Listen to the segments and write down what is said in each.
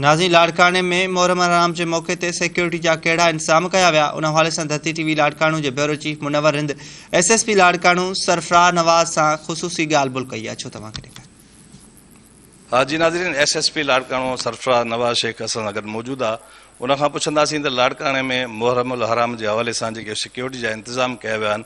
ناظرين لاڙڪاڻي ۾ محرم الحرام جي موقعي تي سيڪيورٽي جا ڪهڙا انتظام ڪيا ويا ان حوالي سان ڌرتي ٽي وي لاڙڪاڻو جي bureau chief Munawar Rind S S P Larkana Sarfaraz Nawaz سان خصوصي ڳالهه ٻولهه ڪئي اچو توهان کي ڏيکاريون. ها جي ناظرين S S P Larkana Sarfaraz Nawaz Shaikh اسان سان گڏ موجود آ ان کان پڇنداسين ته لاڙڪاڻي ۾ محرم الحرام جي حوالي سان جيڪي سيڪيورٽي جا انتظام ڪيا ويا آهن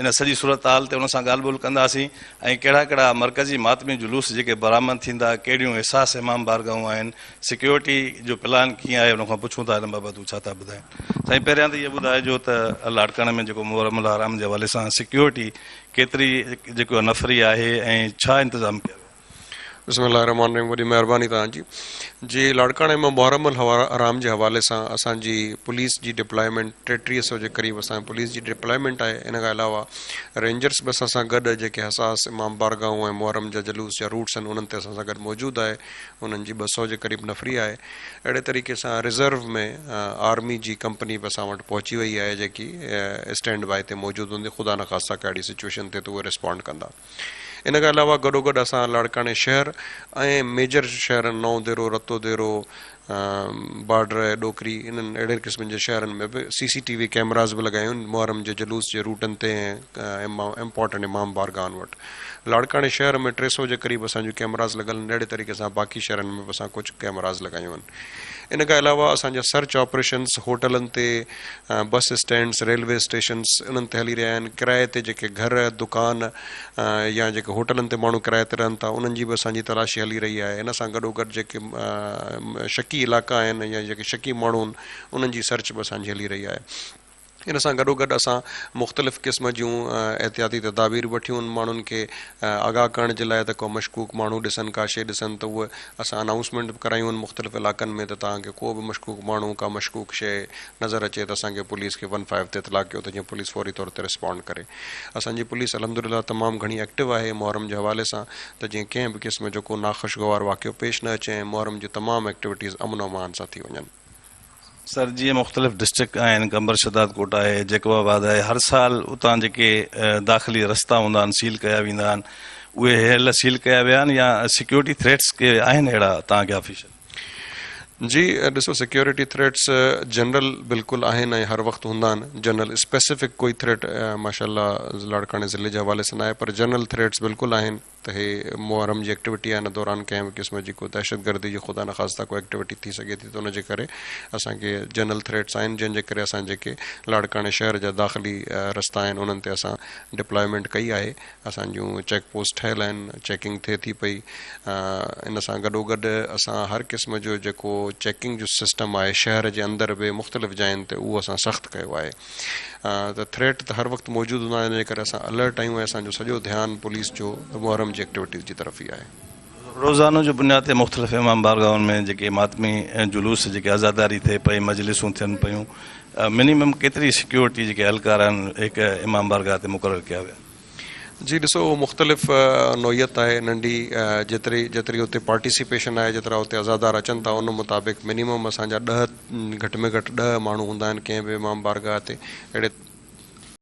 ان سڄي صورتحال تي ان سان ڳالهه ٻولهه ڪنداسين ۽ ڪهڙا ڪهڙا مرڪزي ماتمي جلوس جيڪي برآمد ٿيندا، ڪهڙيون حساس امام بارگاهون آهن، سيڪيورٽي جو پلان ڪيئن آهي ان کان پڇون ٿا ان بابت هو ڇا ٿا ٻڌائين. سائين پهريان ته اهو ٻڌائجو ته لاڙڪاڻي ۾ جيڪو محرم الحرام جي حوالي سان سيڪيورٽي ڪيتري جيڪو نفري آهي ۽ ڇا انتظام ڪيا ويا آهن؟ بسم الله الرحمٰن الرحيم وڏي مهرباني توهان جي جي لاڙڪاڻي ۾ محرم الحرام جي حوالي سان اسان جي پوليس جي ڊپلائمينٽ 33 سو جي قريب اسان پوليس جي ڊپلائمينٽ آهي ان کان علاوه رينجرس به اسان سان گڏ جيڪي حساس امام بارگاهون ۽ محرم جا جلوس جا روٽس آهن انهن تي اسان سان گڏ موجود آهي انهن جي 200 جي قريب نفري آهي اهڙي طريقي سان ريزرو ۾ آرمي جي ڪمپني به اسان وٽ پهچي وئي آهي جيڪي اسٽينڊ بائي تي موجود هوندي خدا نخواسته ڪا اهڙي سچويشن ٿئي ته اهي ريسپانڊ ڪندا. ان کان علاوه گڏوگڏ اسان لاڙڪاڻي شهر ۽ ميجر شهرن نئون ديرو، رتو ديرو، بارڊر، ڏوڪري انهن اهڙين قسمن جي شهرن ۾ به سي سي ٽي وي ڪئميراز به لڳايون آهن محرم جي جلوس جي روٽن تي ۽ امپارٽنٽ امام بارگاهن وٽ. لاڙڪاڻي شهر ۾ 300 جي قريب اسان جون ڪئميراز لڳل آهن اهڙي طريقي سان باقي شهرن ۾ به اسان ڪجهه ڪئميراز لڳايون آهن. ان کان علاوه اسان جا سرچ آپريشنز هوٽلن تي، بس اسٽينڊز، ريلوي اسٽيشنز انهن تي هلي رهيا آهن، ڪرائي تي جيڪي گهر، دڪان يا جيڪي هوٽلن تي ماڻهو ڪرائي تي رهن ٿا انهن جي به اسان جي تلاشي هلي رهي آهي، ان سان گڏوگڏ جيڪي شڪي علائقا آهن يا جيڪي شڪي ماڻهو آهن انهن جي سرچ به اسان جي هلي رهي آهي. ان سان گڏوگڏ اسان مختلف قسم جون احتياطي تدابير وٺيون آهن ماڻهن کي آگاهه ڪرڻ جي لاء ته ڪو مشڪوڪ ماڻهو ڏسن ڪا شيء ڏسن ته اهي اسان انائونسمينٽ به ڪرايون آهن مختلف علائقن ۾ ته توهان کي ڪو به مشڪوڪ ماڻهو ڪا مشڪوڪ شيء نظر اچي ته اسان کي پوليس کي ون فائيو تي اطلاع ڪيو ته جيئن پوليس فوري طور تي رسپانڊ ڪري اسان جي پوليس الحمدلله تمام گهڻي ايڪٽو آهي محرم جي حوالي سان ته جيئن ڪنهن به قسم جو ڪو ناخوشگوار واقعو پيش نه اچي ۽ محرم جون تمام ايڪٽيوٽيز امن و امان سان ٿي وڃن. سر جيئن مختلف ڊسٽرڪٽ آهن قمبر شھداد ڪوٽ آهي جيڪب آباد آهي هر سال اتان جيڪي داخلي رستا هوندا آهن سيل ڪيا ويندا آهن اهي هيل سيل ڪيا ويا آهن يا سيڪيورٽي ٿريٽس ڪي آهن اهڙا توهان کي آفيشل. جي ڏسو سيڪيورٽي ٿريٽس جنرل بلڪل آهن ۽ هر وقت هوندا آهن جنرل اسپيسفڪ ڪوئي ٿريٽ ماشاء الله لاڙڪاڻي ضلعي جي حوالي سان ناهي پر جنرل ٿريٽس بلڪل آهن. ته هي محرم جي ايڪٽيوٽي آهي ان دوران ڪنهن به قسم جي ڪو دهشتگردي جي خدا نخواسته ڪو ايڪٽيوٽي ٿي سگهي ٿي ته ان جي ڪري اسان کي جنرل ٿريٽس آهن جنهن جي ڪري اسان جيڪي لاڙڪاڻي شهر جا داخلي رستا آهن انهن تي اسان ڊپلائمينٽ ڪئي آهي اسان جون چيڪ پوسٽ ٺهيل آهن چيڪنگ ٿئي ٿي پئي ان سان گڏوگڏ اسان هر قسم جو جيڪو چيڪنگ جو سسٽم آهي شهر جي اندر به مختلف جاين تي اهو اسان سخت ڪيو آهي. ته ٿريٽ ته هر وقت موجود هوندا آهن ان جي ڪري اسان الرٽ آهيون ۽ اسان جو سڄو ڌيان پوليس جو محرم جي ايڪٽيوٽيز جي طرف ئي آهي. روزانو جي بنياد تي مختلف امام بارگاهن ۾ جيڪي ماتمي جلوس جيڪي عزاداري ٿئي پئي مجلسون ٿين پيون منيمم ڪيتري سيڪيورٽي جيڪي اهلڪار آهن هڪ امام بارگاهه تي مقرر ڪيا ويا. جي ڏسو اهو مختلف نوعيت آهي ننڍي جيتري جيتري اتي پارٽيسپيشن آهي جيترا اتي عزادار اچن ٿا ان مطابق منيمم اسان جا ڏهه گهٽ ۾ گهٽ ڏهه ماڻهو هوندا آهن ڪنهن به امام بارگاهه تي اهڙي.